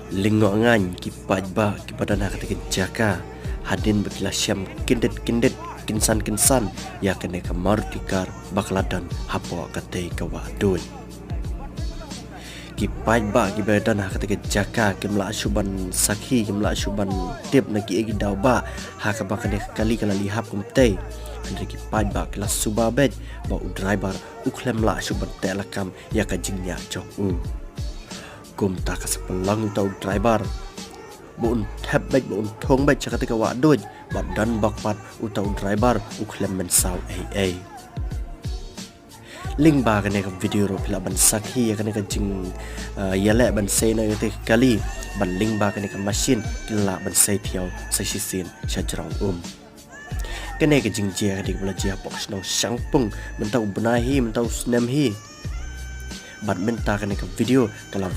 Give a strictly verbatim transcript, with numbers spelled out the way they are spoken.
Lyngngoh ngan ki paidbah kiba don ha kata ka jaka hadien ba ki la shem kyndit kyndit, kynsan kynsan ïa kane ka Maruti car ba ka la don hapoh katei ka wah duid. Ki paidbah kiba don ha kata ka jaka kim lah shuh ban sakhi, kim lah shuh ban tip na kiei ki daw ba ha kaba kane ka kali ka la lihap kumtei. Hynrei ki paidbah ki la suba beit ba u driver u khlem lah shuh ban teh lakam ïa ka jingniah jong u. Kumta ka sa pynlong uta u driver ba un thep beit, ba un thung beit sha kata ka wah duid, bad don bok pat uta u driver u khlem mynsaw ei ei. Lyngba kane ka video ruh phi lah ban sakhi ïa kane ka jing, ah, ïaleh ban sei na kata ka kali, bad lyngba kane ka machine ki lah ban sei thiaw sa shisien sha jrong um. Kane ka jingjia ka dei kaba la jia hapoh shnong Shangpung mynta u bnai hi, mynta u snem hi. Bad mynta kane ka video ka la